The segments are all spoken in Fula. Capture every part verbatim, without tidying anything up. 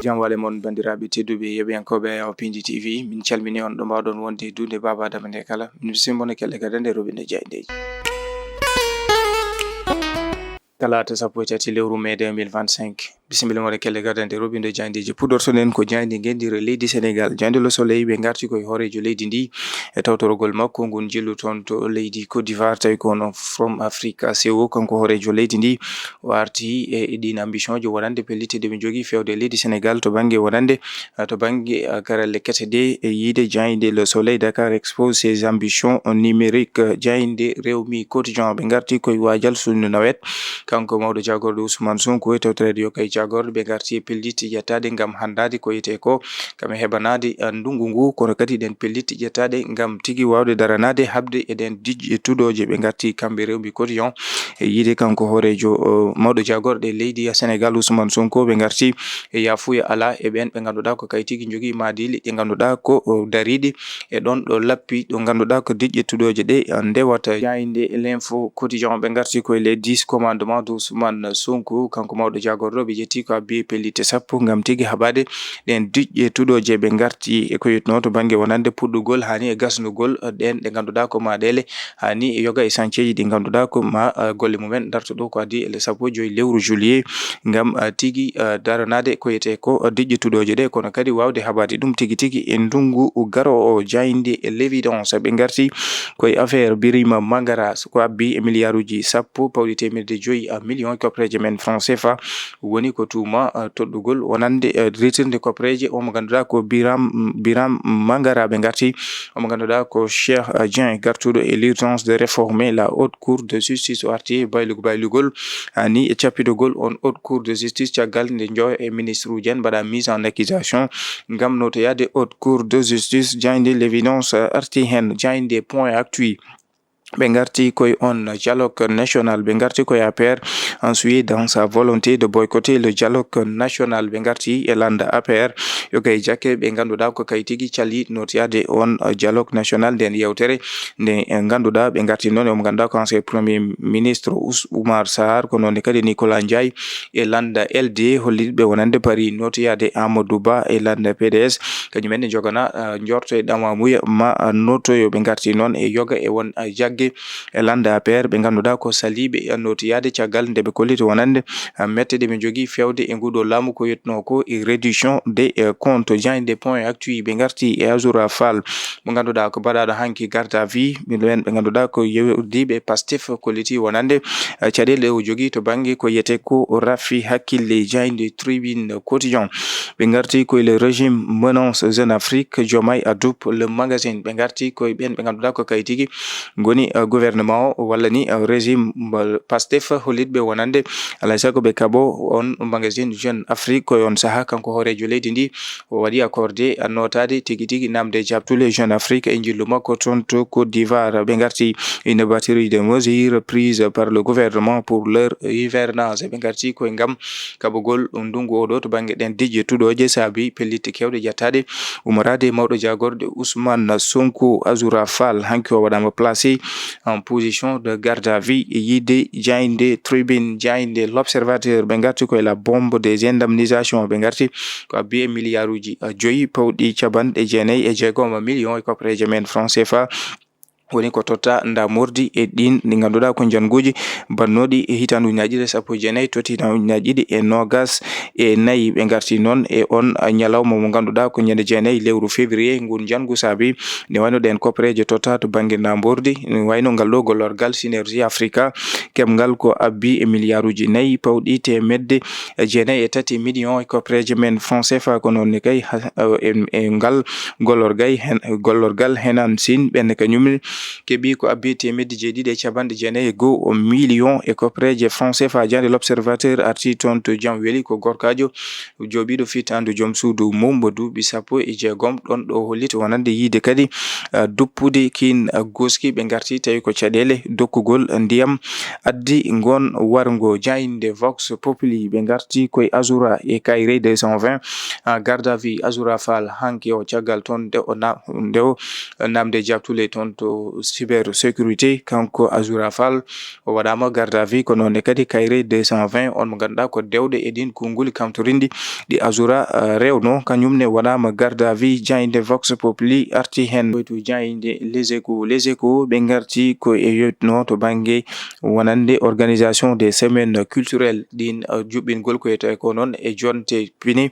Jam wale mon, banndiraaɓe tedduɓe, yeɓiyankooɓe Ayaw Pinji T V, min calmini on ɗo mbaawɗon wonde e duunde Baaba Adama nde kala. Min bisimon e kelle gadande roɓinde jaayndeeji. Talaata sappo e tati lewru mai deux mille vingt-cinq. Bisimilla mon e kelle gadande roɓinde jaayndeeji. Puɗɗortoɗen ko jaaynde ngenndire leydi Senegal. Jaaynde Le Soleil ɓe ngarti koye hooreejo leydi ndi e tawtorogol makko ngun jillu toon to leydi Côte d'Ivoire, tawi ko hono From Africa C O, kanko hooreejo leydi ndi. O arti e, e ɗin ambition ji wonande pellitte ɗe ɓe njogii fewde leydi Senegal to bannge wonande, eh, to bannge, eh, karalle kese ɗe, e yiide jaaynde Le Soleil Dakar Expo ses ambitions numériques, eh, jaaynde Rewmi Quotidien ɓe ngarti koye waajal sunnu nawet. Kanko mawɗo jaagorɗe Ousmane Sonko e tawtoreede yo kay jaagorɗe ɓe ngarti e pellitte ƴettaaɗe ngam hanndaade ko wiyetee ko kam e heɓanaade, eh, ndunngu ngu, kono kadi ɗen pellitte ƴettaaɗe ngam tigi waawde daranaade haɓde e ɗen diƴƴe tuɗooje. Ɓe ngarti kamɓe Rewmi Quotidien e yiide kanko hooreejo, o, mawɗo jaagorɗe leydi ya Senegal Ousmane Sonko, ɓe ngarti e yaafuya alaa e ɓeen ɓe ngannduɗaa ko kay tigi njogii maadiili ɗi ngannduɗaa ko, o, dariiɗi e ɗon ɗo lappi ɗo ngannduɗaa ko diƴƴe tuɗooje ɗe, a, ndewata. Jaaynde L'Info Quotidien ɓe ngarti koye les dix commandements d'Ousmane Sonko, kanko mawɗo jaagorɗo ɓe ƴetti ko abbi e pellitte sappo ngam tigi haɓaade ɗen diƴƴe tuɗooje. Ɓe ngarti e ko yetnoo to bannge wonande puɗɗugol hani e gasnugol, eh, ɗen ɗe ngannduɗaa ko maaɗeele hani e yoga e sañceeji ɗi ngannduɗaa ko ma, eh, golle mumen darto ɗo ko addi e le sappo e joy lewru juillet ngam, eh, tigi, eh, daranaade ko wiyetee ko, eh, diƴƴe tuɗooje ɗe, kono kadi waawde haɓaade ɗum tigi tigi e ndunngu garoowo. Jaaynde e L'Évidence ɓe ngarti koye affaire Birima Mangara, ko abbi e miliyaaruuji sappo pawɗi teemeɗɗe joy, eh, million koppereeje men franc C F A. Woni ko tuuma, eh, toɗɗugol wonande, eh, rewtirde koppereeje o mo ngannduɗaa ko Biram, Biram Mangara. Ɓe ngarti o mo ngannduɗaa ko Cheikh, eh, Dieng, gartuɗo e l'urgence de réformer la Haute Cour de Justice, o arti e baylugo baylugol, ah, ni e cappitogol on Haute Cour de Justice caggal nde njo e ministre uji en mbaɗa mise en accusation ngam notoyaade Haute Cour de Justice. Jaaynde L'Évidence, eh, arti heen. Jaaynde Point Actu ɓe ngarti koye on dialogue national, ɓe ngarti koye A P R en Suède dans sa volonté de boycotter le dialogue national. Ɓe ngarti e lannda A P R yo kay jakke ɓe ngannduɗaa ko kay tigi cali notoyaade on, uh, dialogue national. Nden yewtere nde, eh, ngannduɗaa ɓe ngarti noon e omo ngannduɗaa ko ancien premier ministre Ous-, Oumar Sarr, ko noon kadi Nicolas Ndiaye e lannda L D holliiɓe wonande parii notoyaade Amadou Ba e lannda P D S. Kañum en ne njogana, ah, njorto e ɗamamuya ma, ah, notoyo. Ɓe ngarti noon e yoga e won, ah, jagge e lannda A P R ɓe ngannduɗaa ko saliiɓe, ah, notoyaade caggal nde ɓe kolliti wonande, ah, mette ɗe ɓe njogii fewde e nguɗo laamu ko yetnoo ko e réduction des, eh, comptes. Jaaynde Point Actu ɓe ngarti e Azoura Fall mo ngannduɗaa ko baɗaaɗo hanki garde à vue. Ɓe ɓen ɓe ngannduɗaa ko yewdiiɓe Pastef kolliti wonande, eh, caɗeele o jogii to bannge ko wiyetee ko rafi hakkille. Jaaynde Tribune Quotidien ɓe ngarti koye le régime menace Jeune Afrique, Diomaye adoube le magazine. Ɓe ngarti koye ɓen ɓe ngannduɗaa ko kay tigi ngoni, eh, gouvernement o walla ni, eh, régime mo Pastef hollitɓe wonande alay sago ɓe kaɓo on magazine Jeune Afrique. Koye on sahaa kanko hooreejo leydi ndi o waɗi accordé, eh, notaade tigi tigi namde jaabtule Jeune Afrique e njillu makko toon to Côte d'Ivoire. Ɓe ngarti une batterie de mesures prises par le gouvernement pour leur hivernage. Ɓe ngarti koye ngam kaɓogol ndunngu oɗo to bannge ɗen diƴƴe tuɗooje saabi pellitte kewɗe ƴettaaɗe ummoraade e mawɗo jaagorɗe Ousmane Sonko. Azoura Fall hanki o waɗaama placé en position de garde à vue e yiide jaaynde Tribune, jaaynde L'Observateur. Ɓe ngarti koye la bombe des indemnisations. Ɓe ngarti ko abbi e miliyaaruuji, eh, joyi pawɗi capanɗe jeenayi e jeegom million e koppereeje men franc C F A. Woni ko totta ndamordi e ɗin ɗi ngannduɗaa ko njannguuji bannooɗi e hitaande ujunnaaje ɗiɗi e sappo e jeenayi, totti hitaande ujunnaaje ɗiɗi e noogas e nayi. Ɓe ngarti noon e on ñalawma mo ngannduɗaa ko ñande jeenayi lewru février ngun njanngu saabi nde wayno ɗen koppereeje totta to bannge ndamordi, ne wayno ngal ɗo gollorgal Synergie Africa, keɓngal ko abbi e miliyaaruuji nayi pawɗi teemedde jeenayi e tati million e koppereeje men franc C F A. Ko noon ne kay ha, e, e ngal gollorgay hen, gollorgal Henan Sine, ɓen kañum keɓi ko abbi teemedde jeeɗiɗi e capanɗe jeenayi e go'o million e koppereeje franc C F A. Jaaynde L'Observateur arti toon to Jamweli, ko gorkaajo jooɓiiɗo fitaandu joom suudu mum mo duuɓi sappo e jeegom, ɗon ɗo holliti wonande yiide kadi, ah, duppude kiin, ah, gooski. Ɓe ngarti tawi ko caɗeele dokkugol ndiyam addi ngon warngo. Jaaynde Vox Populi ɓe ngarti koye Azoura e Kayre deux cent vingt, ah, garde à vue Azoura Fall hanki o caggal toon nde o na-, nde o namde jaabtule toon to cybersécurité, kanko Azoura Fall, o waɗaama garde à vue. Ko noon ne kadi kayre deux cent vingt, on mo ngannduɗaa ko dewɗe e ɗiin konnguli kamtorinɗi ɗi Azoura, eh, rewno, kañum ne waɗaama garde à vue. Jaaynde Vox Populi arti heen. Koytu jaaynde Les Échos. Les Échos, ɓe ngarti ko e yotno to bannge wonande organisation des semaines culturelles ɗin, eh, juɓɓingol ko wiyetee ko noon e jonte pine,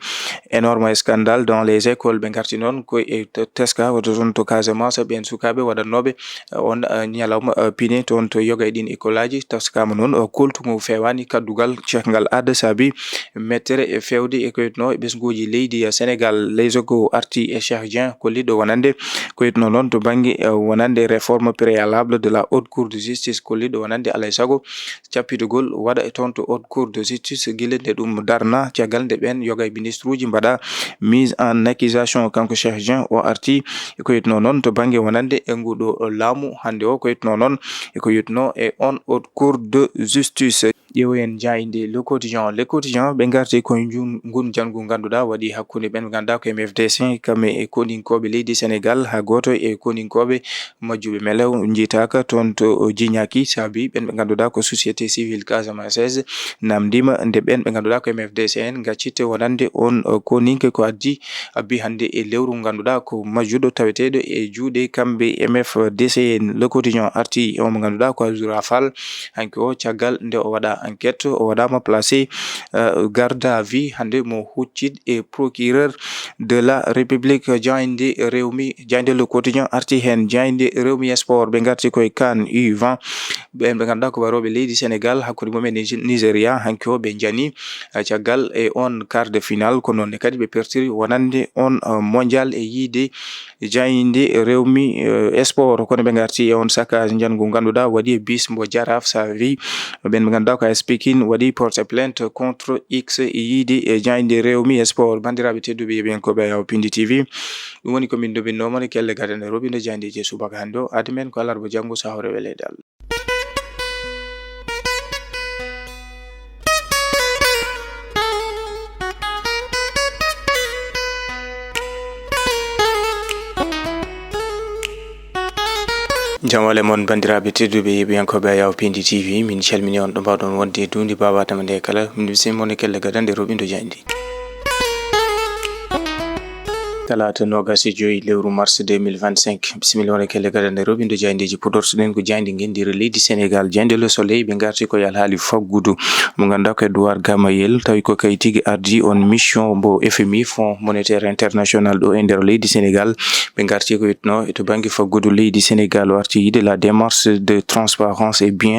énorme scandale dans les écoles. Ɓe ngarti noon ko e t-, teska waɗa toon to Casamance, ɓeen sukaaɓe waɗannooɓe, eh, on, eh, ñalawma, eh, pine toon to yoga e ɗin école aji. Taskaama noon, eh, koltungu feewaani kaddugal ceekngal aada saabi mettere e feewde e ko wiyetnoo e ɓesnguuji leydi, eh, Sénégal. Les Échos arti e Cheikh Dieng, kolliɗo wonande ko wiyetnoo noon to bannge, eh, wonande réforme préalable de la Haute Cour de justice, kolliɗo wonande alay sago cappitugol waɗa e toon to Haute Cour de justice gila nde ɗum darna, caggal nde ɓeen yoga e ministruuji mbaɗa mise en accusation. Kanko Cheikh Dieng, o arti e ko wiyetnoo noon to bannge wonande e nguɗo laamu hannde o, ko wiyetnoo noon e ko wiyetnoo e on Haute Cour de justice. Ƴeewoyen jaaynde Le Quotidien. Le Quotidien, ɓe ngarti ko njun-, ngun janngu ngannduɗaa waɗi hakkunde ɓen ɓe ngannduɗaa ko M F D C, kamɓe e koninkooɓe leydi Sénégal, haa gooto e koninkooɓe majjuɓe melew njiytaaka toon to Djinaki, saabi ɓen ɓe ngannduɗaa ko société civile casamançaise namndiima nde ɓen ɓe ngannduɗaa ko M F D C en ngaccitte wonande on, eh, koninke. Ko addi abbi hannde e lewru ngannduɗaa ko majjuɗo taweteeɗo e juuɗe kamɓe M F D C en. Le Quotidien arti e on mo ngannduɗaa ko Azoura Fall. Hanki o, caggal nde o waɗa enquête, o waɗaama placé, eh, garde à vue hannde mo huccit e procureur de la République. Jaaynde Rewmi, jaaynde Le Quotidien arti heen. Jaaynde Rewmi Sport, ɓe ngarti koye CAN U vingt. Ɓeen ɓe ngannduɗaa ko warooɓe leydi Sénégal, hakkunde mumen e Nigeria, hanki o ɓe njani, eh, caggal e on quart de finale, ko noon ne kadi ɓe pertiri wonande on, eh, mondial e yiide jaaynde Rewmi, eh, Sport. Kono ɓe ngarti e on saccage njanngu ngannduɗaa waɗi e bis mbo Jaraaf, saabi ɓeen ɓe ngannduɗaa ko A S Pikine waɗi porte plainte contre X e yiide e jaaynde Rewmi Sport. Banndiraaɓe tedduɓe yeɓiyankooɓe Ayaw Pindi T V, ɗum woni ko min ndobinnooma ne kelle gadane roɓindo jaayndeeji e subaka hannde o. Aadi men ko alarba janngo, so hawre weleede Allah. Jam wale mon, banndiraaɓe tedduɓe yeɓiyankooɓe Ayaw Pindi T V, min calmini on ɗo mbaawɗon wonde e duundi babatama nde kala. Min bisimon e kelle gadande roɓindo jaaynde. Talaata noogas e joy lewru mars deux mille vingt-cinq. Bisimilla on e kelle gadande roɓindo jaayndeeji. Puɗortoɗen ko jaaynde ngenndire leydi Sénégal, jaaynde Le Soleil. Ɓe ngarti ko e alhaali faggudu mo ngannduɗaa ko Edouard Gamayel, tawi ko kay tigi ardi on mission mbo F M I, Fonds Monétaire International, ɗo e nder leydi Sénégal. Ɓe ngarti ko wiyetnoo e to bannge faggudu leydi Sénégal, o arti yiide la démarche de transparence et bien